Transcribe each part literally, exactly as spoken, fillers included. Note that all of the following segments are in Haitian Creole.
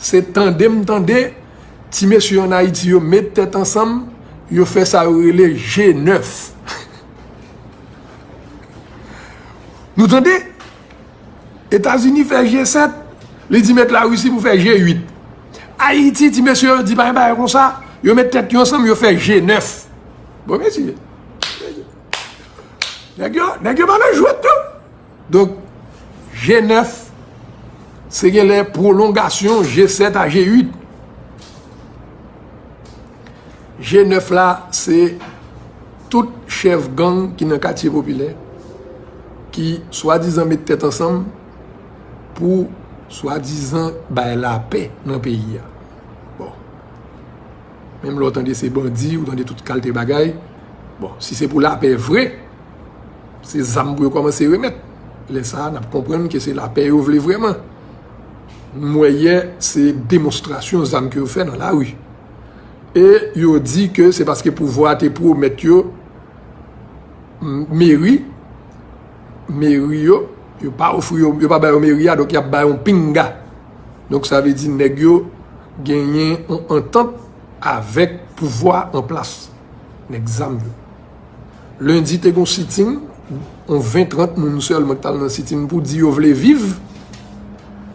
Se tande m tande ti mesye ann Ayiti yo met tèt ansanm, yo fè sa yo rele G nèf. Nou tande? Etazini fè G sèt, li di met Larisi pou fè G uit. Ayiti, ti mesye yo di pa gen bagay konsa, yo met tèt yo ansanm, yo fè G nèf. Bon, mesye. Nèg yo, nèg yo pa nan jwèt, non. Donk, G nèf, se genlè pwolongasyon G sèt a G uit. G nèf la, se tout chèf gang ki nan katye popilè, ki swadizan met tèt ansanm pou swadizan bay lapè nan peyi a. Bon. Menm lè w tande se bandi, ou tande tout kalte bagay. Bon, si se pou lapè vre, se zam pou yo kòmanse remèt. Lè sa a, n ap konprann ke se lapè yo vle vrèman. M wè yè, se demonstrasyon zam ke yo fè nan lari. E yo di ke se paske pouvwa a te pwomèt yo m-, meri, meri yo, yo pa ofri yo, yo pa ba yo meri a, donk y ap ba yo yon pinga. Donk sa vle di nèg yo genyen yon antant avèk pouvwa an plas, nèg zam yo. Lendi te gon sitin, yon ven trant moun sèlman ki t al nan sitin pou di yo vle viv.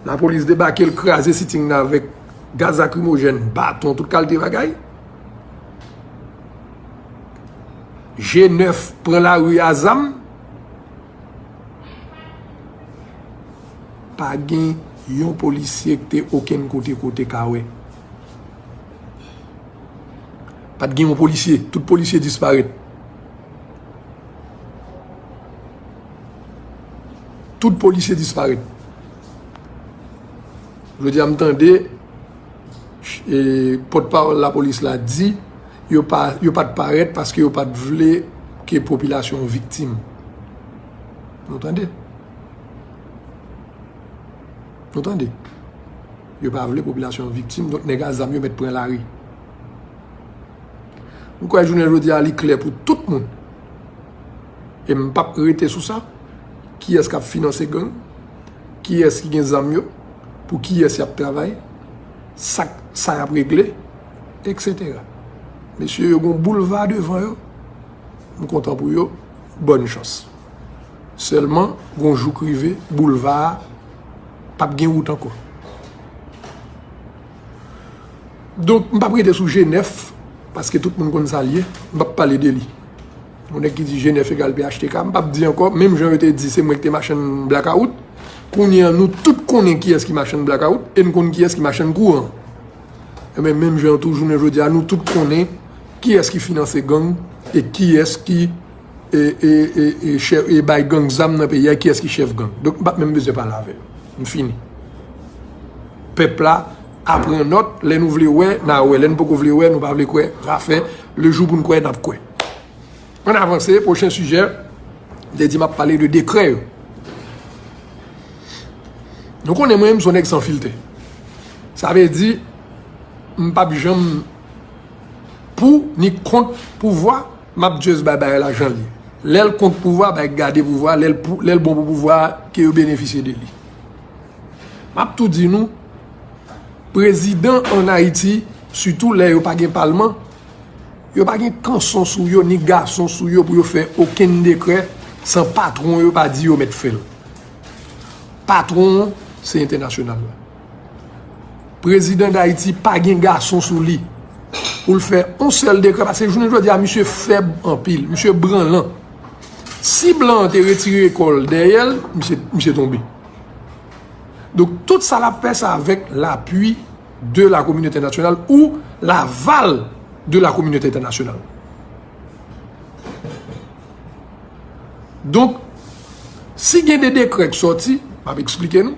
Lapolis debake, l kraze sitin nan avèk gaz lakrimojèn, baton, tout kalte bagay. G nèf pran lari a zam. Pa gen yon polisye ki te okenn kote kote ka wè. Pa t gen yon polisye. Tout polisye disparèt. Tout polisye disparèt. Jodi a, m tande, e, pòtpawòl lapolis la di, yo pa, yo pa t parèt paske yo pa t vle ke popilasyon an viktim. Nou tande? Nou tande? Yo pa vle popilasyon an viktim, donk nèg a zam yo mèt pran lari. M kwè jounen jodi a, li klè pou tout moun. E m p ap rete sou sa. Kiyès k ap finanse gang? Kiyès ki gen zam yo? Pou kiyès y ap travay? Sa, sa y ap regle? Etsetera. Mesye yo gon boulva devan yo. M kontan pou yo. Bòn chans. Sèlman, gon jou k rive, boulva a p ap gen wout ankò. Donk, m p ap rete sou G nèf, paske tout moun konn sa l ye, m p ap pale de li. Yon nèg ki di G nèf egal P H T K, m p ap di ankò, menm jan yo te di se mwen ki te machann blakawout, kounye a nou tout konnen kiyès ki machann blakawout, e n konn kiyès ki machann kouran. Enben, menm jan tou, jounen jodi a, nou tout konnen kiyès ki finanse gang, e kiyès ki e, e, e, e, chè-, e bay gang zam nan peyi a, kiyès ki chèf gang. Donk, m p ap menm bezwen pale avè yo. M fini. Pèp la, a pran nòt, lè nou vle wè, n a wè. Lè n poko vle wè, nou pa vle kwè, zafè, le jou pou n kwè, n ap kwè. Ann avanse, pwochen sijè, m te di m ap pale de dekrè yo. Nou konnen mwen menm, m se yon nèg san filtè. Sa vle di, m p ap janm pou ni kont pouvwa, m ap just bay bagay la jan l ye. Lè l kont pouvwa, bay gade pouvwa, lè l pou, lè l bon pou pouvwa, ke yo benefisye de li. M ap tou di nou, prezidan ann Ayiti, sitou lè yo pa gen palman, yo pa gen kanson sou yo, ni gason sou yo pou yo fè okenn dekrè san patwon yo pa di yo mèt fè l. Patwon an, se entènasyonal la. Prezidan Dayiti pa gen gason sou li pou l fè yon sèl dekrè, paske jounen jodi a, misye fèb anpil, misye branlan. Si blan an te retire kò l dèyè l, misye, misye tonbe. Donk, tout sa l ap fè, se avèk lapui de la kominote entènasyonal ou laval de la kominote entènasyonal. Donk, si gen de dekrè k sòti, m ap eksplike nou,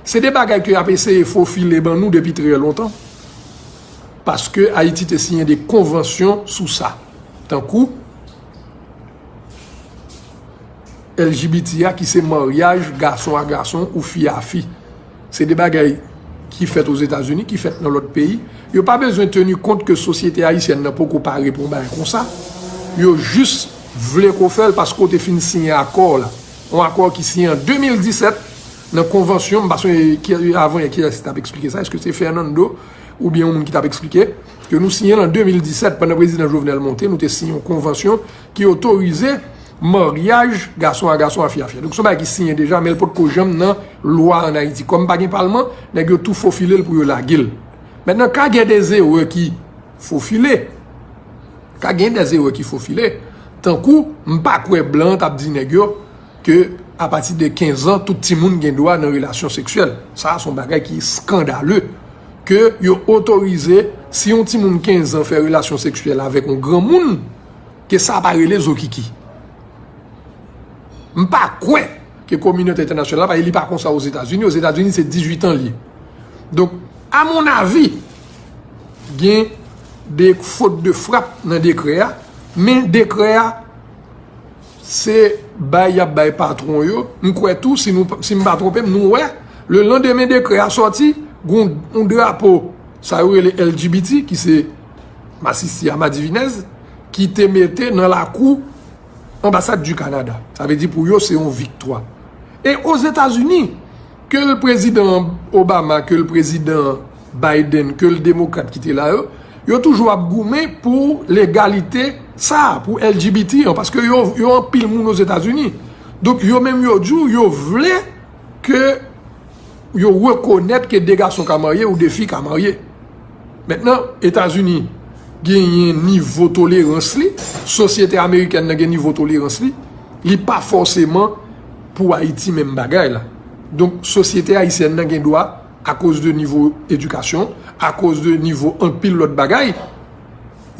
se de bagay ke y ap eseye fofile ban nou depi trè lontan, paske Ayiti te siyen de konvansyon sou sa, tankou L G B T a, ki se maryaj gason a gason ou fi a fi. Se de bagay ki fèt Ozetazini, ki fèt nan lòt peyi. Yo pa bezwen teni kont ke sosyete ayisyèn nan poko pare pou yon bagay konsa. Yo jis vle ke w fè l paske w te fin siyen akò la. Yon akò ki siyen an de mil disèt, Nan konvansyon, m pa sonje ki, avan yè, kiyès ki t ap eksplike sa, èske se Fernando oubyen yon moun ki t ap eksplike, ke nou siyen l an de mil disèt, pandan prezidan Jovenel monte, nou te siyen yon konvansyon ki otorize maryaj gason a gason, a fi a fi. Donk, se yon bagay ki siyen deja, men l potko janm nan lwa ann Ayiti. Kòm pa gen palman, nèg yo tou fofile l pou yo lage l. Mentnan, ka gen de zerè ki fofile. Ka gen de zerè ki fofile. Tankou, m pa kwè blan an t ap di nèg yo ke apati de kenz an, tout timoun gen dwa nan relasyon seksyèl. Sa a se yon bagay ki eskandale. Ke yo otorize, si yon timoun kenz an fè relasyon seksyèl avèk yon granmoun, ke sa pa rele zokiki. M pa kwè ke kominote entènasyonal la, paske li pa konsa Ozetazini. Ozetazini, se dizuit an li ye. Donk, amonnavi, gen de fot de frap nan dekrè a, men dekrè a, se bay y ap bay patwon yo. M kwè tou, si nou, si m pa twonpe m, nou wè, le landemen dekrè a sòti, gen yon drapo, sa yo rele L G B T, ki se masisi a madivinèz, ki te mete nan lakou anbasad di Kanada. Sa vle di pou yo, se yon viktwa. E Ozetazini, ke l prezidan Obama, ke l prezidan Biden, ke l demokrat ki te la yo, yo toujou ap goumen pou legalite sa, pou L G B T an, paske yo, yo anpil moun Ozetazini. Donk, yo menm yo di w, yo vle ke yo rekonèt ke de gason ka marye ou de fi ka marye. Mentnan, Etazini genyen nivo tolerans li, sosyete amerikèn nan gen nivo tolerans li, li pa fòseman pou Ayiti menm bagay la. Donk, sosyete ayisyèn nan gen dwa, akoz de nivo edikasyon, akoz de nivo anpil lòt bagay,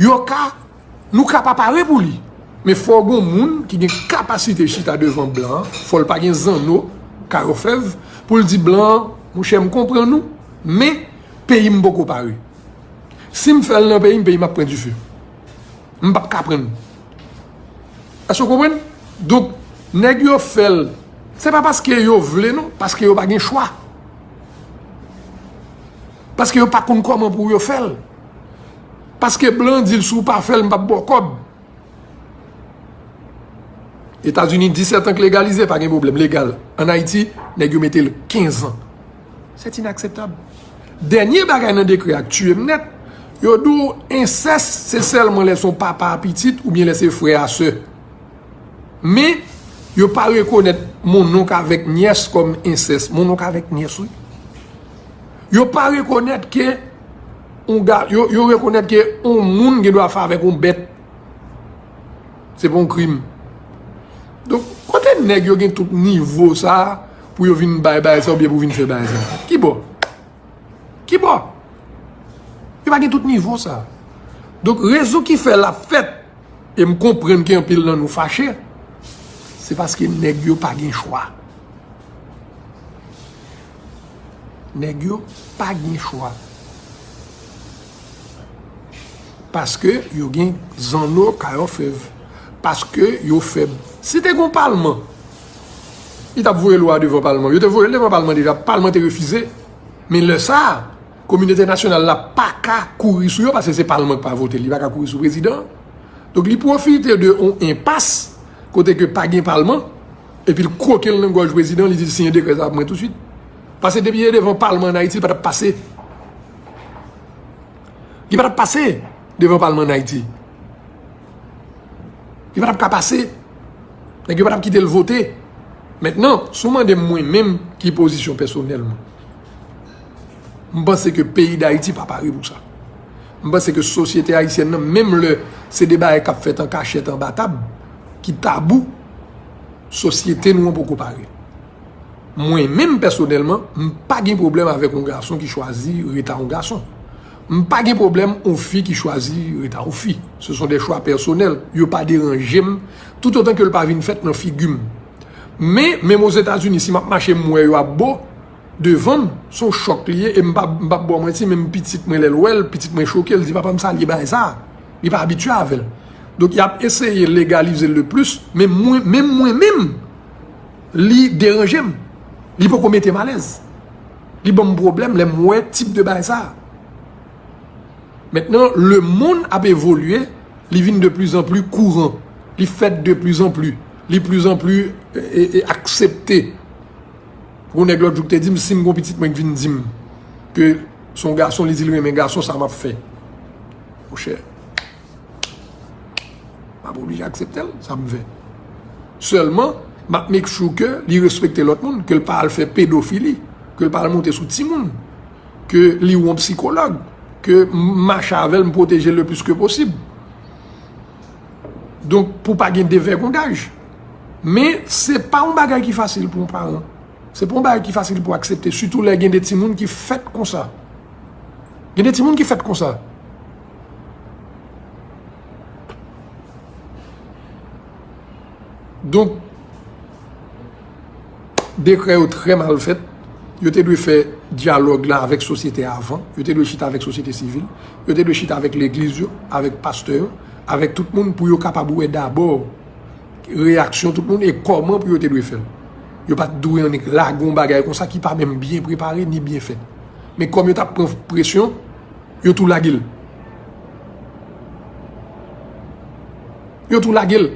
yo ka, nou ka pa pare pou li. Men fò gon moun ki gen kapasite chita devan blan an, fò l pa gen zanno, kay òfèv, pou l di blan an, monchè, m konprann ou, men peyi m poko pare. Si m fè l nan peyi m, peyi m ap pran dife. M p ap ka pran l. Èske w konprann? Donk, nèg yo fè l, se pa paske yo vle non, paske yo pa gen chwa. Paske yo pa konn kòman pou yo fè l. Paske blan di l, si w pa fè l, m p ap ba w kòb. Etazini, disèt an k legalize, pa gen pwoblèm, legal. Ann Ayiti, nèg yo mete l kenz an. C'est inacceptable. Dènye bagay nan dekrè a k tiye m nèt, yo di w ensès se sèlman lè se yon papa a pitit oubyen lè se frè a sè. Men, yo pa rekonèt mononk avèk nyès kòm ensès. Mononk avèk nyès, wi. Yo pa rekonèt ke yon ga, yo, yo rekonèt ke yon moun gen dwa fè avèk yon bèt. Se pa yon krim. Donk, kote nèg yo gen tout nivo sa a pou yo vin bay bagay sa oubyen pou vin fè bagay sa? Kibò? Kibò? Yo pa gen tout nivo sa a. Donk, rezon ki fè l ap fèt, e m konprann ke anpil nan nou fache, se paske nèg yo pa gen chwa. Nèg yo pa gen chwa. Paske yo gen zanno kay òfèv. Paske yo fèb. Si te gen yon palman, li t ap voye lwa a devan palman. Yo te voye l devan palman deja. Palman te refize. Men lè sa a, kominote entènasyonal la pa ka kouri sou yo, paske se palman ki pa vote l, li pa ka kouri sou prezidan an. Donk, li pwofite de yon enpas, kote ke pa gen palman, epi l kwoke l nan gòj prezidan, li di l siyen dekrè sa a pou mwen tousuit. Paske depi e devan palman ann Ayiti, li pa t ap pase. Li pa t ap pase devan palman ann Ayiti. Li pa t ap ka pase. Nèg yo pa t ap kite l vote. Mentnan, si w mande m mwen menm ki pozisyon pèsonèl mwen, m panse ke peyi Dayiti pa pare pou sa. M panse ke sosyete ayisyèn nan, menm lè se de bagay k ap fèt an kachèt, anba tab, ki tabou, sosyete nou an poko pare. Mwen menm pèsonèlman, m pa gen pwoblèm avèk yon gason ki chwazi ret a yon gason. M pa gen pwoblèm yon fi ki chwazi ret a yon fi. Ce sont des choix personnels. Yo pa deranje m, toutotan ke l pa vin fèt nan figi m. Men, menm Ozetazini, si m ap mache, m wè yo ap bo devan m, se yon chòk li ye, e m p ap, m p ap ba w manti, menm pitit mwen, lè l wè l, pitit mwen choke, l di, "Papa, m salye bagay sa a." Li pa abitye avè l. Donk, y ap eseye legalize l le plis, men mwen, menm mwen menm, li deranje m. Li poko mete m alèz. Li ban m pwoblèm lè m wè tip de bagay sa a. Mentnan, lemonn ap evolye, li vin de plus en plus kouran, li fèt de plus en plus, li plus en plus, e, e, e, aksepte. Yon nèg lòt jou ki te di m, si m gon pitit mwen ki vin di m ke se yon gason, li di l renmen gason, sa m ap fè. Monchè, m ap oblije aksepte l, sa m fè. Sèlman, m ap make sure ke li respekte lòt moun, ke l pa al fè pedofili, ke l pa al monte sou timoun, ke li wè yon sikològ, ke m mache avè l, m pwoteje l le plis ke posib. Donk, pou pa gen devègondaj. Men, se pa yon bagay ki fasil pou yon paran. Se pa yon bagay ki fasil pou aksepte, sitou lè gen de timoun ki fèt konsa. Gen de timoun ki fèt konsa. Donk, dekrè yo trè mal fèt. Yo te dwe fè dyalòg la avèk sosyete a avan. Yo te dwe chita avèk sosyete sivil. Yo te dwe chita avèk legliz yo, avèk pastè yo, avèk tout moun pou yo kapab wè dabò reyaksyon tout moun e kòman pou yo te dwe fè l. Yo pa t dwe annik lage yon bagay konsa ki pa menm byen prepare ni byen fèt. Men kòm yo t ap pran presyon, yo tou lage l. Yo tou lage l.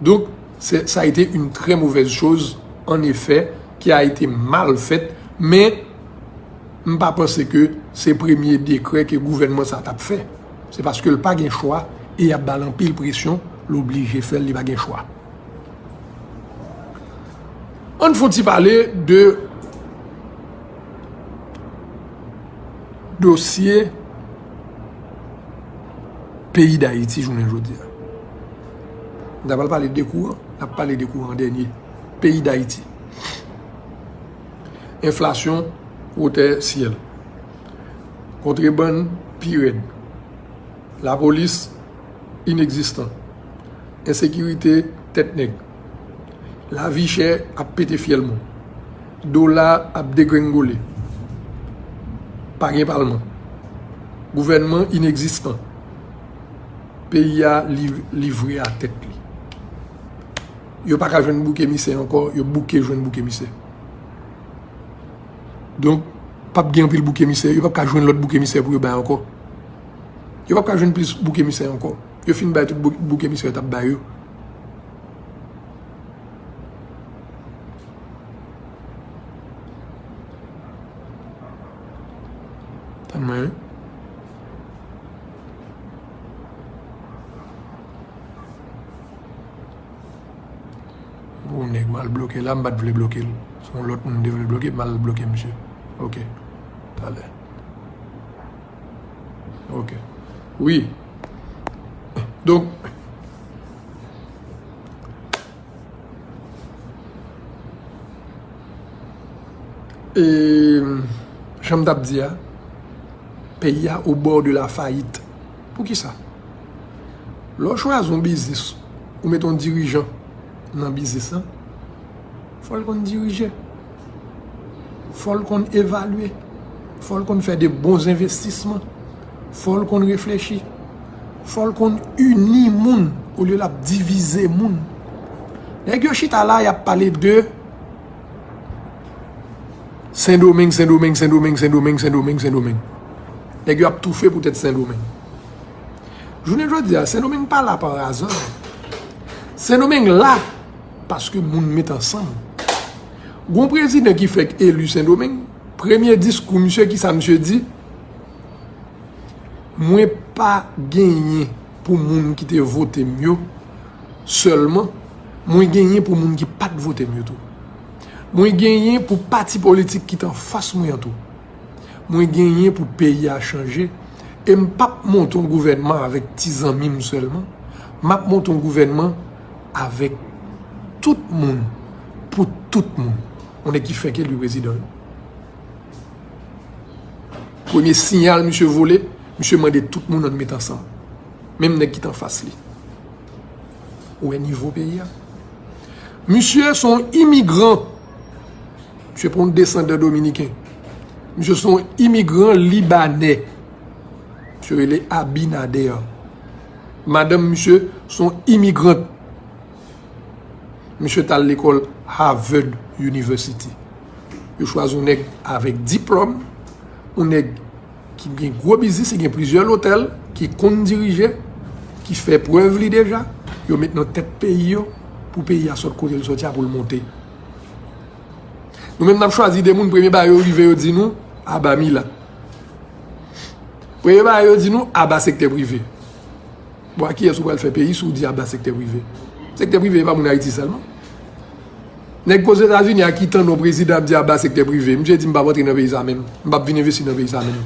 Donc, c'est, ça a été une très mauvaise chose, en effet, qui a été mal faite, men m pa panse ke se premye dekrè ke gouvènman sa t ap fè. Se paske l pa gen chwa e y ap ba l anpil presyon, l oblije fè l, li pa gen chwa. Ann fè yon ti pale de dosye peyi Dayiti jounen jodi a. Nou ta pral pale de kouran, n ap pale de kouran an dènye. Peyi Dayiti. Enflasyon wotè syèl. Kontrebann pi rèd. Lapolis inegzistan. Ensekirite tèt nèg. Lavi chè ap pete fyèl moun. Dola ap degrengole. Pa gen palman. Gouvènman inegzistan. Peyi a liv-, livre a tèt li. Yo pa ka jwenn bouk emisè ankò, yo bouke jwenn bouk emisè. Donk, p ap gen anpil bouk emisè, yo p ap ka jwenn lòt bouk emisè pou yo bay ankò. Yo p ap ka jwenn plis bouk emisè ankò. Yo fin bay tout bouk, bouk emisè yo t ap bay yo. Tann mwen wi. Bon, nèg m al bloke la, m pa t vle bloke l. Se yon lòt moun m te vle bloke, m al bloke misye. Ok. Talè. Ok. Wi. Donk, e, jan m t ap di a, peyi a au bord de la faillite. Poukisa? Lè w chwazi yon biznis, ou met yon dirijan nan biznis lan, fò l konn dirije. Fò l konn evalye. Fò l konn fè de bon envestisman. Fò l konn reflechi. Fò l konn ini moun olye l ap divize moun. Nèg yo chita la, y ap pale de Sendomeng, Sendomeng, Sendomeng, Sendomeng, Sendomeng, Sendomeng. Nèg yo ap toufe poutèt Sendomeng. Jounen jodi a, Sendomeng pa la pa aza. Sendomeng la paske moun met ansanm. Gon prezidan ki fèk eli Sendomeng, premye diskou misye, kisa misye di? Mwen pa genyen pou moun ki te vote m yo sèlman, mwen genyen pou moun ki pa t vote m yo tou. Mwen genyen pou pati politik ki t anfas mwen an tou. Mwen genyen pou peyi a chanje, e m p ap monte yon gouvènman avèk ti zanmi m sèlman. M ap monte yon gouvènman avèk tout moun, pou tout moun. Yon nèg ki fèk eli prezidan yo. Premye siyal misye voye, misye mande tout moun ann met ansanm. Menm nèg ki t anfas li. Ou wè nivo peyi a? Misye se yon imigran. Misye pa yon desandan dominiken. Misye se yon imigran libanè. Misye rele Abinader. Madanm misye se yon imigrant. Misye t al lekòl Harvard University. Yo chwazi yon nèg avèk diplòm, yon nèg ki gen gwo biznis, ki gen plizyè lotèl, ki konn dirije, ki fè prèv li deja. Yo met nan tèt peyi yo pou peyi a sot kote l soti a pou l monte. Nou menm n ap chwazi de moun, premye bagay yo rive yo di nou, aba milat. Premye bagay yo di nou, aba sektè prive. Bon, a kiyès ou pral fè peyi si w di aba sektè prive? Sektè prive e pa moun Ayiti sèlman. Nèg k Ozetazini a ki tande yon prezidan ap di aba sektè prive, misye di m p ap antre nan peyi sa menm. M p ap vin envesti nan peyi sa menm.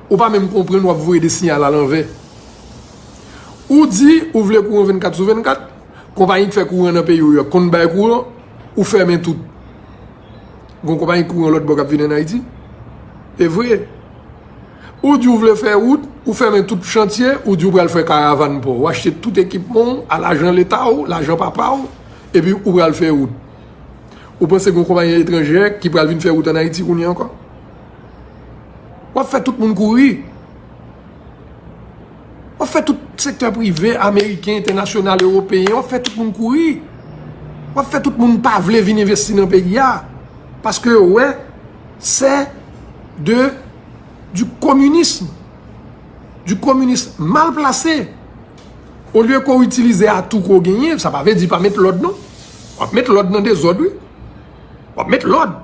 Ou pa menm konprann, w ap voye de siyal alanvè. Ou di ou vle kouran vennkat sou vennkat, konpayi k fè kouran nan peyi w yo konn bay kouran, ou fèmen tout. Gon konpayi kouran lòt bò k ap vin ann Ayiti? E vre. Ou di ou vle fè wout, ou fèmen tout chantye, ou di ou pral fè karavàn pò. Ou achte tout ekipman w a lajan leta w, lajan papa w, epi ou pral fè wout. Ou panse gon konpayi etranjè ki pral vin fè wout ann Ayiti kounye a ankò? W ap fè tout moun kouri. W ap fè tout sektè prive ameriken, entènasyonal, ewopeyen, w ap fè tout moun kouri. W ap fè tout moun pa vle vin envesti nan peyi a. Paske yo wè, c'est de, du communisme. Du communisme mal placé. Olye ke w itilize atou ke w genyen, sa pa vle di pa met lòd non. W ap met lòd nan dezòd, wi. W ap met lòd.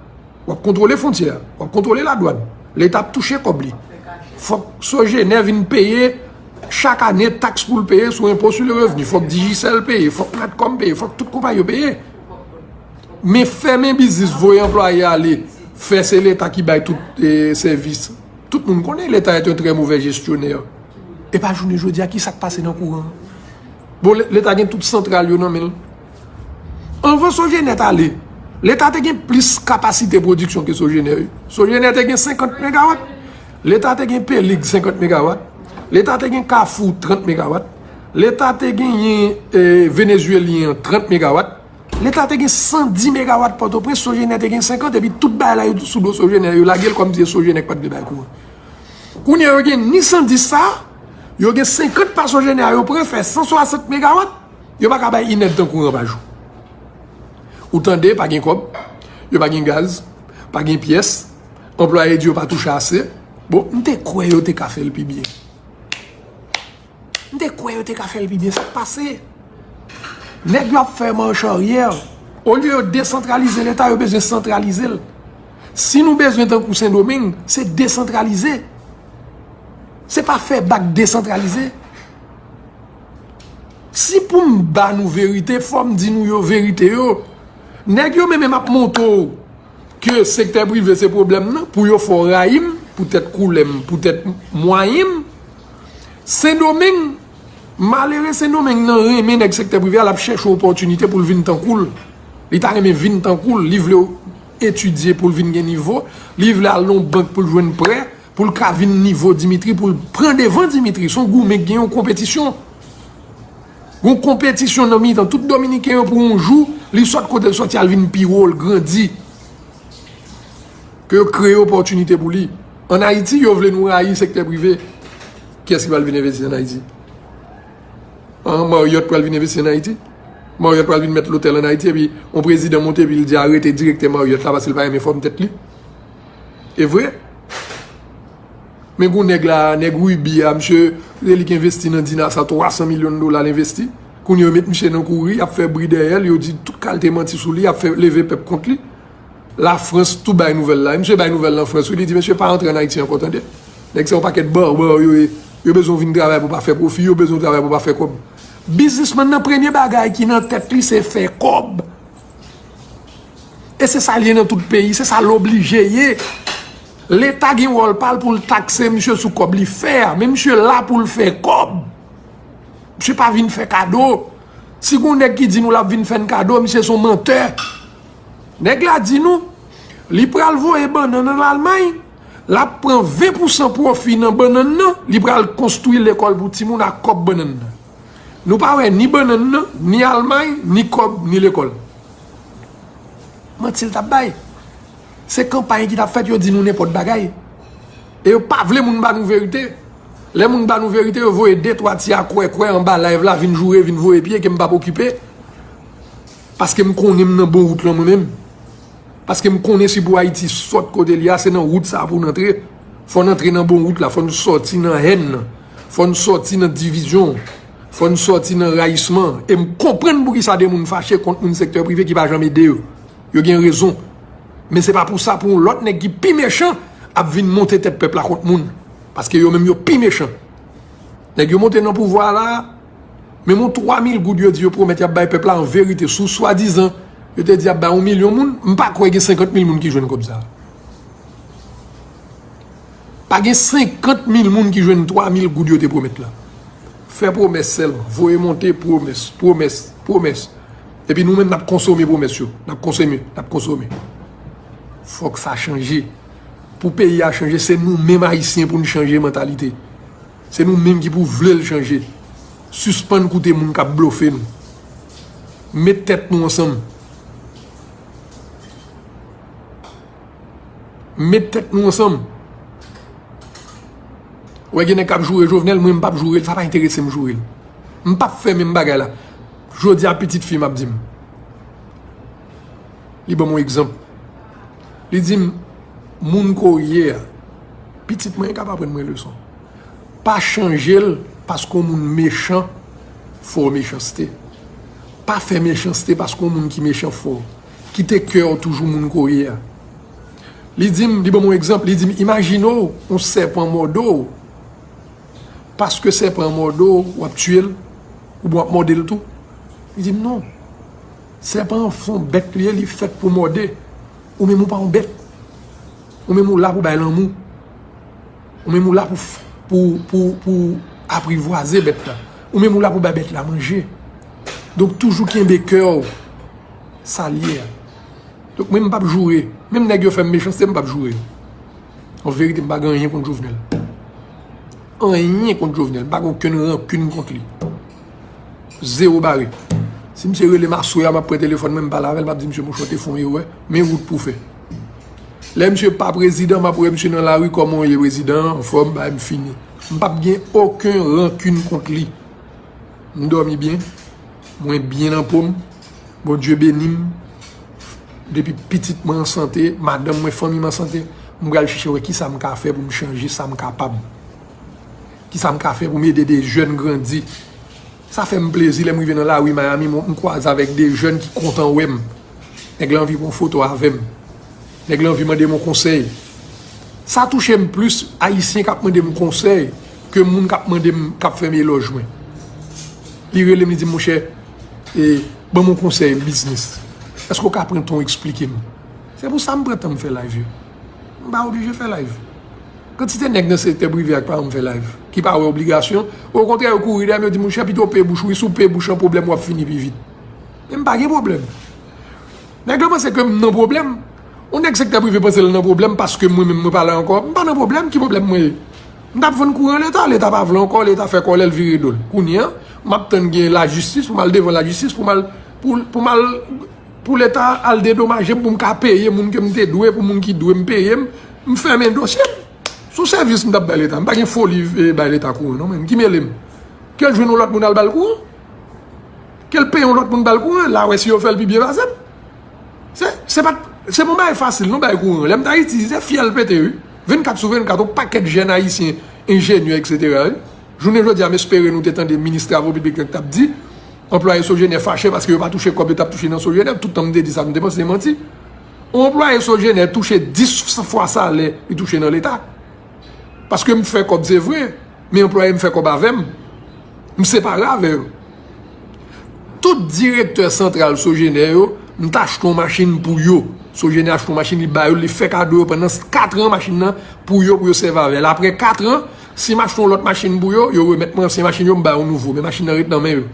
W ap kontwole fwontyè a, w ap kontwole ladwàn. Leta ap touche kòb li. Fòk Sogener vin peye chak ane taks pou l peye sou enpo sou le revni. Fòk Digicel peye, fòk Natcom peye, fòk tout konpayi yo peye. Men fèmen biznis, voye anplwaye ale, fè se Leta ki bay tout eh, sèvis. Tout moun konnen Leta est un très mauvais gestionnaire. E pa jounen jodi a, ki sa k pase nan kouran an? Bon, Le- Leta gen tout santral yo nan men l. Anvan Sogener t ale, Leta te gen plis kapasite pwodiksyon ke Sogener yo. Sogener te gen senkant megawat, Leta te gen Pelig senkant megawat, Leta te gen Kafou trant megawat, Leta te genyen eh, Venezuelyen an trant megawat, Leta te gen san di megawat Pòtoprens, Sogener te gen senkant, epi tout bagay la yo sou do Sogener, yo lage l kòmsi se Sogener k pa t vle bay kouran. Kounye a, yo gen ni san dis sa, yo gen senkant pa Sogener yo pran, fè san swasant megawat, yo pa ka bay inèdtan kouran pa jou. Ou tande, pa gen kòb, yo pa gen gaz, pa gen pyès, anplwaye di yo pa touche ase. Bon, m te kwè yo te ka fè l pi byen. M te kwè yo te ka fè l pi byen, sa k pase? Nèg yo ap fè mach aryè. Olye yo desantralize Leta, yo bezwen santralize l. Si nou bezwen tankou Sendomeng, se desantralize. Se pa fè bak, desantralize. Si pou m ba nou verite, fò m di nou yo verite yo. Nèg yo menm ap montre w ke sektè prive se pwoblèm nan, pou yo fè w rayi m, poutèt koulè m, poutèt mwayen m. Sendomeng, malere Sendomeng nan renmen nèg sektè prive a, l ap chèche opòtinite pou l vin tankou l. Li ta renmen vin tankou l, li vle etidye pou l vin gen nivo, li vle al nan yon bank pou l jwenn prè, pou l ka vin nivo Dimitri, pou l pran devan Dimitri. Se yon goumen k gen yon konpetisyon. Yon konpetisyon nan mitan tout Dominiken yo pou yon jou, li sot kote l soti al vin pi wo, l grandi. Ke yo kreye opòtinite pou li. Ann Ayiti, yo vle nou rayi sektè prive. Kiyès ki pral vin envesti ann Ayiti? An, Marriott pral vin envesti ann Ayiti? Marriott pral vin mèt lotèl ann Ayiti, epi yon prezidan monte, epi l di arete direktè Marriott la, paske l pa renmen fòm tèt li. E vre? Men gon nèg la, nèg Ruby a, misye, se li k envesti nan Dina sa, twa san milyon dola l envesti. Kounye a yo met misye nan kouri, y ap fè bri dèyè l, yo di tout kalte manti sou li, y ap fè leve pèp kont li. Lafrans tou bay nouvèl la. Misye bay nouvèl Lafrans, wi, li di, mesye, pa antre ann Ayiti ankò, tande. Nèg sa yon pakèt barbè yo ye. Yo bezwen w vin travay pou w pa fè pwofi, yo bezwen w travay pou w pa fè kòb. Biznismann nan, premye bagay ki nan tèt li, se fè kòb. E se sa l ye nan tout peyi, se sa l oblije ye. Leta gen wòl pa l pou l takse misye sou kòb li fè a, men misye la pou l fè kòb. Misye pa vin fè kado. Si gon nèg ki di nou l ap vin fè n kado, misye se yon mantè. Nèg la di nou, li pral voye bannann ann Almay, l ap pran ven pousan pwofi nan bannann nan, li pral konstwi lekòl pou timoun ak kòb bannann nan. Nou pa wè ni bannann nan, ni Almay, ni kòb, ni lekòl. Manti l t ap bay. Se kanpay ki t ap fèt, yo di nou nenpòt bagay. E yo pa vle moun ba nou verite. Lè moun ba nou verite, yo voye de twa ti akwèkwè anba live la, vin joure, vin voye pye, ke m p ap okipe. Paske m konnen m nan bon wout lan mwen menm. Paske m konnen si pou Ayiti sot kote li a, se nan wout sa a pou n antre. Fò n antre nan bon wout la, fò n sòti nan hèn nan. Fò n sòti nan divizyon. Fò n sòti nan rayisman. E m konprann poukisa de moun fache kont moun sektè prive ki pa janm ede yo. Yo gen rezon. Men se pa pou sa pou yon lòt nèg ki pi mechan ap vin monte tèt pèp la kont moun. Paske yo menm yo pi mechan. Nèg yo monte nan pouvwa la, menm yon twa mil goud yo di yo pwomèt y ap bay pèp la an verite, sou swadizan yo te di y ap bay yon milyon moun, m pa kwè gen senkant mil moun ki jwenn kòb sa. Pa gen senkant mil moun ki jwenn twa mil goud yo te pwomèt la. Fè pwomès sèlman, voye monte pwomès, pwomès, pwomès. Epi nou menm n ap konsome pwomès yo, n ap konsome, n ap konsome. Fòk sa chanje. Pou peyi a chanje, se nou menm Ayisyen pou n chanje mantalite. Se nou menm ki pou vle l chanje. Sispann koute moun k ap blofe nou. Met tèt nou ansanm. Met tèt nou ansanm. Wè gen nèg k ap joure Jovenel, mwen m p ap joure l, sa pa enterese m joure l. M p ap fè menm bagay la. Jodi a pitit fi m ap di m. Li ban m yon egzanp. Li di m, moun ke w ye a, pitit mwen k ap aprann mwen leson. Pa chanje l paske yon moun mechan fè w mechanste. Pa fè mechanste paske yon moun ki mechan fè w. Kite kè w toujou moun ke w ye a. Li di m, li ban m yon egzanp, li di m, imajine w, yon sèpan mòde w, paske sèpan an mòde w, w ap tiye l, oubyen w ap mòde l tou. Li di m, non. Sèpan an se yon bèt li ye, li fèt pou mòde. Ou menm ou pa yon bèt. Ou menm ou la pou bay lanmou. Ou menm ou la pou, pou, pou, pou aprivwaze bèt la. Ou menm ou la pou bay bèt la manje. Donk toujou kenbe kè w. Sa l ye a. Donk mwen m p ap joure. Menm nèg yo fè m mechanste, m p ap joure yo. An verite, m pa gen anyen kont Jovenel. Anyen kont Jovenel. M pa gen okenn rankin kont li. Zewo bare. Si misye rele m aswè a, m ap pran telefòn mwen, m pale avè l, m ap di misye, monchè, w te fè yon erè, men wout pou w fè. Lè misye pa prezidan, m ap wè misye nan lari, kòman w ye prezidan, anfòm, bagay m fini. M p ap gen okenn rankin kont li. M dòmi byen, mwen byen nan po m, Bondye beni m. Depi pitit mwen an sante, madanm mwen, fanmi m an sante, m pral chèche wè kisa m ka fè pou m chanje sa m kapab. Kisa m ka fè pou m ede de jèn grandi. Sa fè m plezi lè m rive nan lari Miami, m, m kwaze avèk de jèn ki kontan wè m. Nèg la anvi pran foto avè m. Nèg la anvi mande m yon konsèy. Sa touche m plis Ayisyen k ap mande m konsèy ke moun k ap mande m, k ap fè m elòj mwen. Li rele m, li di m, monchè, e, ban m yon konsèy biznis. Èske w ka pran tan w eksplike m? Se pou sa m pran tan m fè live yo. M pa oblije fè live. Kantite nèg nan sektè prive a ki pa janm fè live, ki pa wè obligasyon, okontrè, yo kouri dèyè m, yo di, monchè, pito w pe bouch ou, wi, si w pe bouch an, pwoblèm w ap fini pi vit. Men m pa gen pwoblèm. Nèg la panse ke m nan pwoblèm. Yon nèg sektè prive panse l nan pwoblèm paske mwen menm mwen pa la ankò. M pa nan pwoblèm, ki pwoblèm mwen ye? M t ap vann kouran Leta, Leta pa vle ankò, Leta fè kòlè, l vire do l. Kounye a, m ap tann gen lajistis pou m al devan lajistis, pou m al, pou, pou m al, pou Leta al dedomaje m, pou m ka peye moun ke m te dwe, pou moun ki dwe m peye m, m fèmen dosye m. Se yon sèvis m t ap bay Leta. M pa gen foli, eh, bay Leta kouran, non, men ki mele m? Ke l jwenn yon lòt moun al ba l kouran? Ke l peye yon lòt moun ba l kouran? L a wè si yo fè l pi byen pase m. Se, se pa, se pa yon bagay fasil, non, bay kouran. Lè m t Ayiti, se fyèl pete, wi. Vennkat sou vennkat, yon pakèt jèn ayisyen, enjenyè, etsetera, wi. Jounen jodi a, m espere nou te tande minis travo piblik lan k t ap di, anplwaye Sogener fache paske yo pa touche kòb yo t ap touche nan Sogener. Tout tan m te di sa, m te panse se manti. Yon anplwaye Sogener touche dis fwa salè li touche nan Leta. Paske m fè kòb, se vre, men anplwaye m fè kòb avè m. M separe avè yo. Tout direktè santral Sogener yo, m t achte yon machin pou yo. Sogener achte yon machin, li ba yo, li fè kado yo pandan katran machin nan pou yo, pou yo sèvi avè l. Apre katran, si m achte yon lòt machin pou yo, yo remèt mwen ansyen machin yo, m ba yo nouvo, men machin nan ret nan men yo.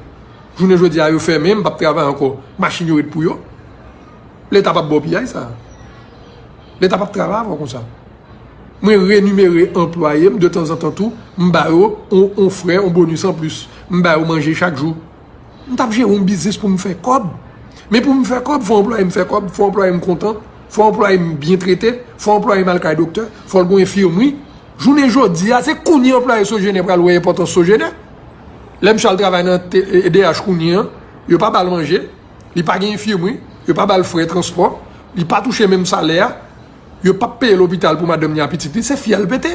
Jounen jodi a, yo fèmen, m p ap travay ankò. Machin yo ret pou yo. Leta p ap ba w piyay sa. Leta p ap travay avè w konsa. Mwen renimere anplwaye m, detanzantan tou, m ba yo on, on frè, on bonis anplis. M ba yo manje chak jou. M t ap jere yon biznis pou m fè kòb. Men pou m fè kòb, fò anplwaye m fè kòb, fò anplwaye m kontan, fò anplwaye m byen trete, fò anplwaye m al kay doktè, fò l gen enfimri. Jounen jodi a, se kounye a anplwaye Sogener pral wè enpòtans Sogener. Lè misye al travay nan T-, E D H kounye a, yo pa ba l manje, li pa gen enfimri, yo pa ba l frè transpò, li pa touche menm salè a, yo p ap peye lopital pou madanm ni a pitit li, se fyèl pete.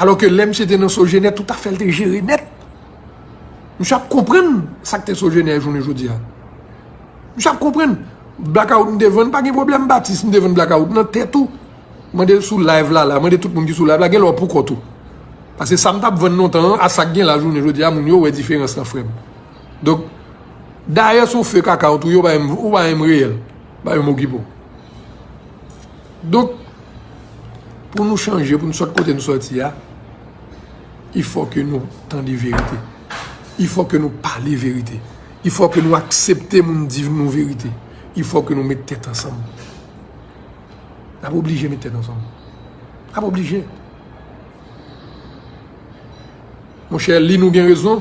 Alò ke lè misye te nan Sogener, tout afè l te jere nèt. Misye ap konprann sa k te Sogener jounen jodi a. Misye ap konprann. Blackout m te vann, pa gen pwoblèm, Batis, m te vann Blackout nan tèt ou. Mande sou live la, la, mande tout moun ki sou live la, gen lè w pou kont ou. Paske sa m t ap vann lontan an, a sa k gen la jounen jodi a, moun yo wè diferans lan, frè m. Donk, dayè, se yon fake account ou ye, ou pa menm, ou pa menm reyèl. Pa menm okipe w. Donk, pou nou chanje, pou nou sot kote nou sòti a, il faut que nou tande verite. Il faut que nou pale verite. Il faut que nou aksepte moun di nou verite. Il faut que nou met tèt ansanm. N ap oblije met tèt ansanm. N ap oblije. Monchè, Lin, ou gen rezon.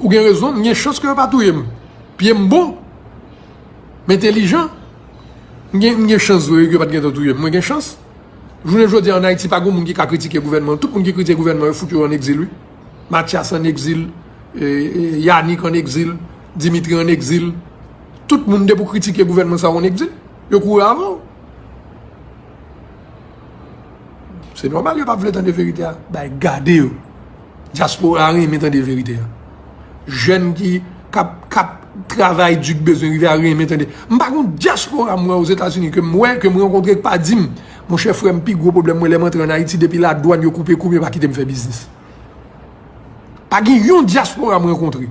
Ou gen rezon, m gen chans ke yo pa touye m. Pye m bon. M entelijan. M gen, m gen chans vre ke yo pa t gentan touye m. Mwen gen chans. Jounen jodi a, an Ayiti, pa gen moun ki ka kritike gouvènman. Tout moun ki kritike gouvènman, yo fout yo an egzil, wi. Mathias an egzil, e, e, Yanick an egzil, Dimitri an egzil. Tout moun, depi w kritike gouvènman sa, w an egzil. Yo kouri avè w. Se nòmal yo p ap vle tande verite a. Bay gade yo. Dyaspora a renmen tande verite a. Jèn ki k ap, k ap travay di k bezwen rive a renmen tande. M pa gen yon dyaspora m wè Ozetazini ke m wè, ke m rankontre k pa di m, monchè, frè m, pi gwo pwoblèm mwen lè m antre ann Ayiti, depi ladwàn yo koupe kou m, yo pa kite m fè biznis. Pa gen yon dyaspora m rankontre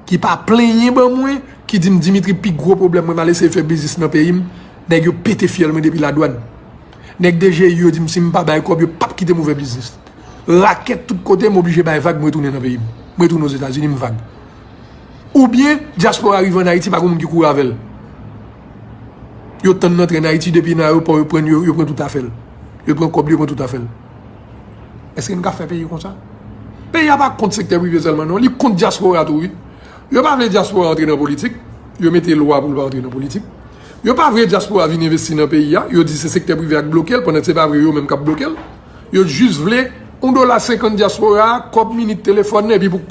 ki pa plenyen ban mwen, ki di m, Dimitri, pi gwo pwoblèm mwen, m al eseye fè biznis nan peyi m, nèg yo pete fyèl mwen depi ladwàn. Nèg D G I yo di m si m pa bay kòb, yo p ap kite m ouvè biznis. Rakèt tout kote, m oblije bay vag, m retounen nan peyi m. M retounen Ozetazini, m vag. Oubyen, dyaspora rive ann Ayiti, pa gen moun ki kouri avè l. Yo tann l antre ann Ayiti, depi nan ayewopò, yo pran, yo, yo pran tout afè l. Yo pran kòb li, yo pran tout afè l. Èske n ka fè peyi konsa? Peyi a pa kont sektè prive sèlman, non. Li kont dyaspora tou, wi. Yo pa vle dyaspora antre nan politik. Yo mete lwa pou l pa antre nan politik. Yo pa vle dyaspora vin envesti nan peyi a. Yo di se sektè prive a k bloke l, pandan se pa vre yo menm k ap bloke l. Yo jis vle yon dola senkant dyaspora a, kòb minit telefòn nan, epi pou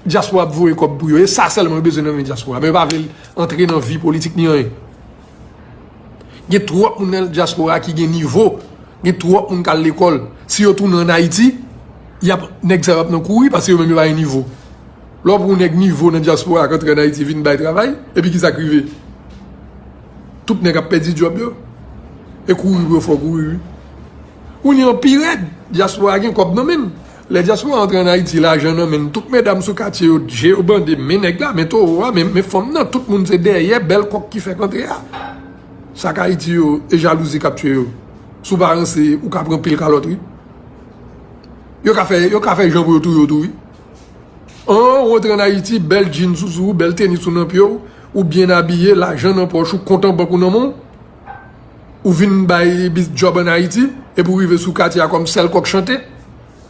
dyaspora ap voye kòb pou yo. E sa sèlman yo bezwen nan men dyaspora. Men yo pa vle l antre nan vi politik ni anyen. Gen twòp moun nan dyaspora ki gen nivo. Gen twòp moun k al lekòl. Si yo tounen ann Ayiti, y ap, nèg sa yo ap nan kouri paske yo menm yo pa gen nivo. Lè w pran yon nèg nivo nan dyaspora k antre ann Ayiti vin bay travay, epi ki sa k rive? Tout nèg ap pèdi djòb yo. E kouri pou yo fè w kouri, wi. Kounye an pi rèd, dyaspora gen kòb nan men l. Lè dyaspora antre ann Ayiti, lajan nan men l, tout medam sou katye yo, je yo bande, men nèg la, men towo a, men, men fanm nan, tout moun se dèyè bèl kòk ki fèk antre a. Sa k Ayiti yo, e jalouzi k ap tiye yo. Si w pa ranse, ou ka pran pil kalòt, wi. Yo ka fè, yo ka fè jan pou yo touye w tou, wi. An, ou antre ann Ayiti, bèl jeans ou sou ou, bèl tenis ou nan pye w, ou byen abiye, lajan nan pòch ou, kont an bank ou nan men w. Ou vin bay bis djòb ann Ayiti, epi w rive sou katye a kòm sèl kòk chante.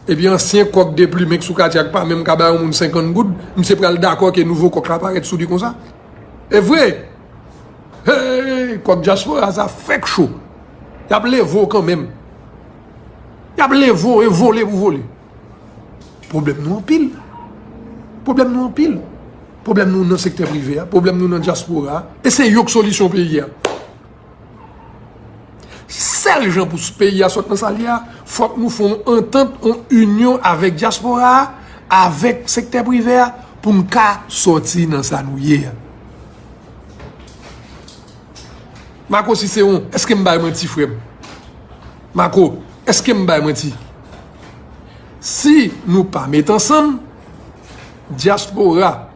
Epi ansyen kòk deplimen k sou katye a k pa menm ka bay yon moun senkant goud, misye pral dakò ke nouvo kòk la parèt sou li konsa. E vre! Hey, kòk dyaspora sa fèk cho. Y ap leve w kanmenm. Y ap leve w e vole pou vole. Pwoblèm nou anpil. Pwoblèm nou anpil. Pwoblèm nou nan sektè prive a, pwoblèm nou nan dyaspora a. E se yo k solisyon peyi a. Sèl jan pou peyi a sot nan sa l ye a, fòk nou fè yon antant, yon inyon avèk dyaspora a, avèk sektè prive a, pou n ka sòti nan sa nou ye a. Marco Cicéron, èske m bay manti, frè m? Marco, èske m bay manti? Si nou pa met ansanm, dyaspora,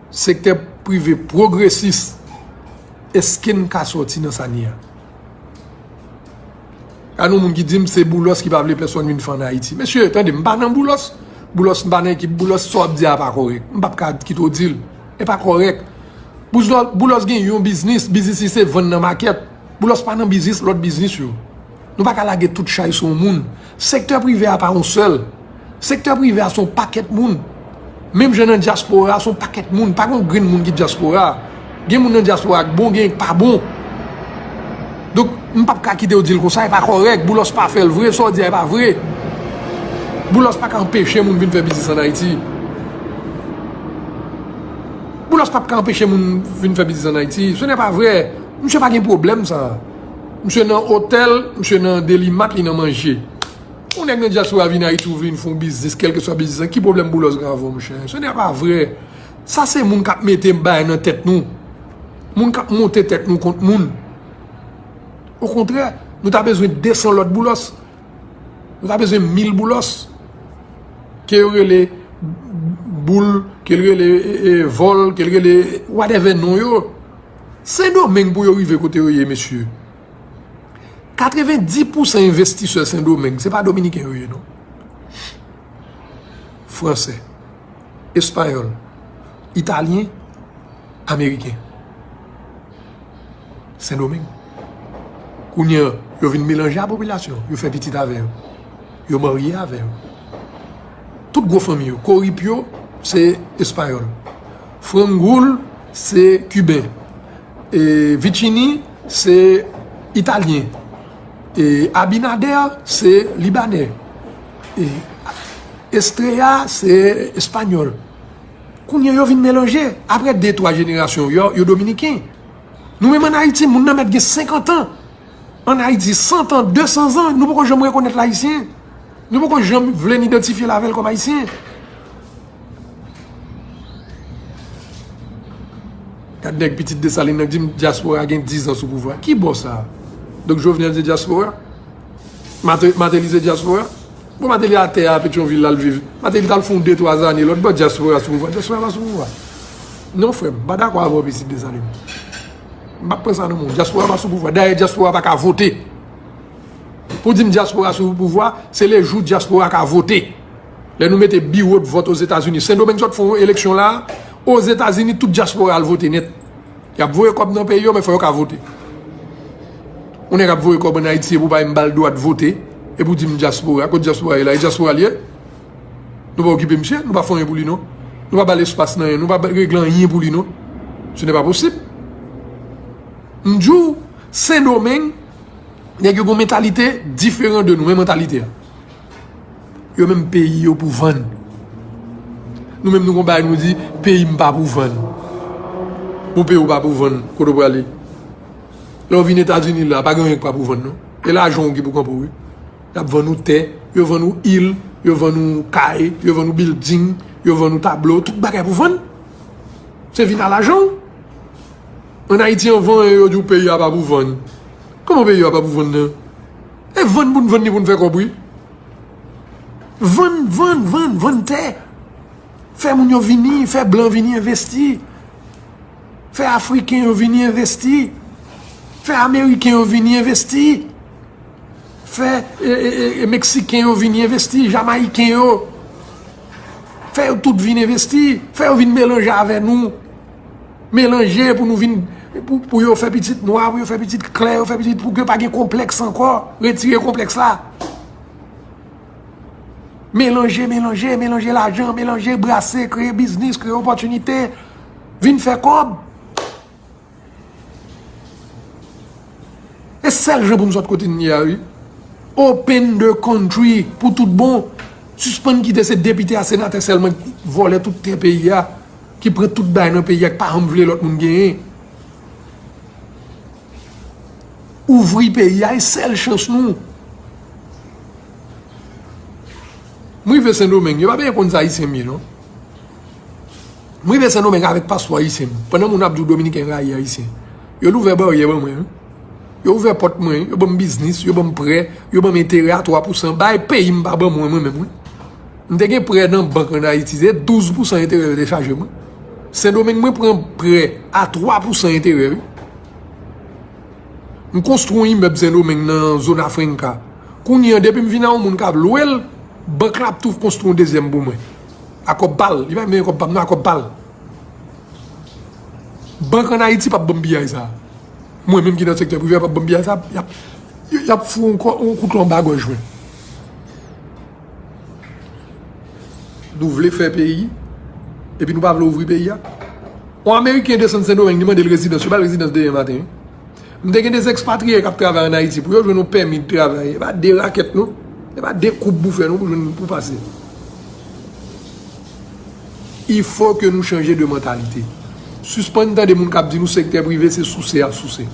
sektè prive pwogresis, èske n ka sòti nan sa n ye a? Gade yon moun ki di m se Boulos ki pa vle pèsonn vin fè ann Ayiti. Mesye, tande, m pa nan Boulos. Boulos, m pa nan ekip Boulos, sa w ap di a pa kòrèk. M p ap ka kite w di l. E pa kòrèk. Boulos, Boulos gen yon biznis, biznis li se vann nan makèt. Boulos pa nan biznis lòt biznis yo. Nou pa ka lage tout chay sou yon moun. Sektè prive a pa yon sèl. Sektè prive a se yon pakèt moun. Menm jan nan dyaspora a, se yon pakèt moun. Pa gen yon grenn moun ki dyaspora a. Gen moun nan dyaspora a k bon, gen k pa bon. Donk, m p ap ka kite w di l konsa, e pa kòrèk. Boulos pa fè l vre, sa w di a e pa vre. Boulos pa ka anpeche moun vin fè biznis ann Ayiti. Boulos p ap ka anpeche moun vin fè biznis ann Ayiti. Ce n'est pas vrai. Misye pa gen pwoblèm sa. Misye nan otèl, misye nan Delimat, li nan manje. Yon nèg nan dyaspora vin Ayiti, ou vin fè yon biznis, kèlkeswa biznis lan, ki pwoblèm Boulos gen avè w, monchè? Ce n'est pas vrai. Sa se moun k ap mete bagay nan tèt nou. Moun k ap monte tèt nou kont moun. Okontrè, nou ta bezwen de san lòt Boulos. Nou ta bezwen mil Boulos. Ke yo rele Boul, ke l rele, e, e, Vòl, ke l rele whatever non yo. Sendomeng pou yo rive kote yo ye, mesye. Katrevenndis pousan envestisè Sendomeng, se pa dominiken yo ye, non. Fransè, espayòl, italyen, ameriken. Sendomeng. Kounye a, yo vin melanje a popilasyon, yo fè pitit avè yo. Yo marye avè yo. Tout gwo fanmi yo, Korip yo, se espayòl. Frangoul, se kiben. E Vicini, se italyen. E Abinader, se libanè. E Estrella, se espanyòl. Kounye a, yo vin melanje. Apre de, twa jenerasyon, yo, yo dominiken. Nou menm ann Ayiti, moun nan mèt gen senkant an. Ann Ayiti, san tan, de san zan, nou poko janm rekonèt l ayisyen. Nou poko janm vle n idantifye l avè l kòm ayisyen. Gad nèg pitit Desalin nan k di m dyaspora gen diz an sou pouvwa. Ki bò sa? Donk Jovenel se dyaspora? Mate-, Mateli se dyaspora? Bon, Mateli atè a Petyonvil la l viv. Mateli t al fè yon de, twa zane lòt bò, dyaspora sou pouvwa. Dyaspora pa sou pouvwa. Non, frè m, m pa dakò avè w, pitit Desalin. M p ap pran sa nan men w. Dyaspora pa sou pouvwa. Dayè, dyaspora pa ka vote. Pou di m dyaspora sou pouvwa, se le jou dyaspora ka vote. Lè nou mete biwo de vòt Ozetazini. Sendomeng sot fè yon eleksyon la, Ozetazini, tout dyaspora al vote nèt. Y ap voye kòb nan peyi yo, men fò yo ka vote. Yon nèg ap voye kòb ann Ayiti, e pou pa menm ba l dwa de vote, e pou di m dyaspora. Kot dyaspora ye la? E dyaspora l ye? Nou pa okipe misye, nou pa fè anyen pou li, non. Nou pa ba l espas nan anyen, nou pa regle anyen pou li, non. Ce n'est pas possible. M di w, Sendomeng, nèg yo gen yon mantalite diferan de nou, men mantalite a. Yo menm peyi yo pou vann. Nou menm nou gon bagay nou di, peyi m pa pou vann. Bon, peyi w pa pou vann, kote w prale? Lè w vin Etazini la, pa gen anyen k pa pou vann, non. E lajan w ki pou kanpe w, wi. Y ap vann ou tè, yo vann ou il, yo vann ou kay, yo vann ou bilding, yo vann ou tablo, tout bagay pou vann. Se vin a lajan w. Ann Ayiti anvan, yo di w peyi a pa pou vann. Kòman peyi a pa pou vann nan? E vann pou n vann li pou n fè kòb, wi. Vann, vann, vann, vann tè. Fè moun yo vini, fè blan vini envesti. Fè afriken yo vini envesti. Fè ameriken yo vini envesti. Fè, e, e, e, e, meksiken yo vini envesti, jamayiken yo. Fè yo tout vin envesti. Fè yo vin melanje avè nou. Melanje pou nou vin, pou, pou yo fè pitit nwa, pou yo fè pitit klè, yo fè pitit, pou ke pa gen konplèks ankò. Retire konplèks la. Melanje, melanje, melanje lajan, melanje, brase, kreye biznis, kreye opòtinite. Vin fè kòb. E sèl jan pou m sot kote n ye a, wi. Open the country pou tout bon. Sispann kite se depite a, senatè sèlman ki vòlè tout tè peyi a, ki pran tout bagay nan peyi a, ki pa janm vle lòt moun genyen. Ouvri peyi a, e sèl chans nou. M rive Sendomeng, yo pa bezwen konn sa ayisyen m ye, non. M rive Sendomeng avèk paspò ayisyen m. Pandan moun ap di w Dominiken rayi ayisyen, yo louvè baryè ban mwen, wi. Yo ouvè pòt mwen, yo ban m biznis, yo ban m prè, yo ban m enterè a twa pousan. Bay peyi m pa ban mwen, mwen menm, wi. M te gen prè nan bank ann Ayiti, se douz pousan enterè yo te chaje mwen. Sendomeng, mwen pran prè a twa pousan enterè, wi. M konstwi yon imèb Sendomeng nan Zona Franca. Kounye a, depi m vin a yon moun k ap lwe l, bank la ap tou konstwi yon dezyèm pou mwen. A kòb pa l, li pa menm kòb pa m, non, a kòb pa l. Bank ann Ayiti p ap ban m piyay sa. Mwen menm ki nan sektè prive a p ap ban m piyay sa, y ap, y ap fout yon kò-, yon kouto anba gòj mwen. Nou vle fè peyi, epi nou pa vle ouvri peyi a. Yon Ameriken desann Sendomeng, li mande l rezidans, yo ba l rezidans demen maten, wi. M te gen de ekspatriye k ap travay ann Ayiti, pou yo jwenn yon pèmi de travay, e pa de rakèt, non. E pa de koub pou fè, non, pou jwenn, pou pase. Il faut que nou chanje de mentalité. Sispann tande moun k ap di nou sektè prive se souse y ap souse.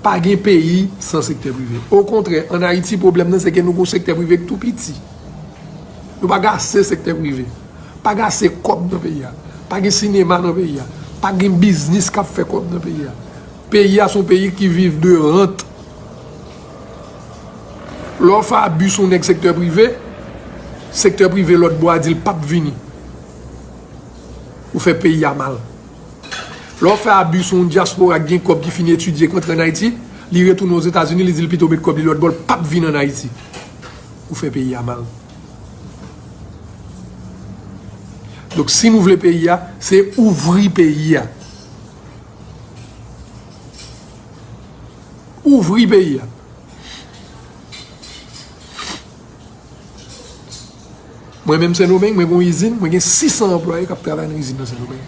Pa gen peyi san sektè prive. Okontrè, ann Ayiti, pwoblèm nan se ke nou gon sektè prive k tou piti. Nou pa gen ase sektè prive. Pa gen ase kòb nan peyi a. Pa gen sinema nan peyi a. Pa gen biznis k ap fè kòb nan peyi a. Peyi a se yon peyi ki viv de rant. Lè w fè abi sou yon nèg sektè prive, sektè prive lòt bò a di l p ap vini. Ou fè peyi a mal. Lè w fè abi sou yon dyaspora ki gen kòb, ki fin etidye, k rantre ann Ayiti, li retounen Ozetazini, li di l pito met kòb li lòt bò, l p ap vin ann Ayiti. Ou fè peyi a mal. Donk, si nou vle peyi a, se ouvri peyi a. Ouvri peyi a. Mwen menm Sendomeng, mwen gen yon izin, mwen gen sis san anplwaye k ap travay nan izin nan Sendomeng.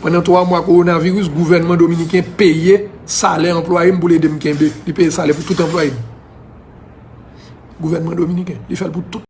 Pandan twa mwa kowonaviris, gouvènman dominiken peye salè anplwaye m pou l ede m kenbe. Li peye salè pou tout anplwaye m. Gouvènman dominiken, li fè l pou tout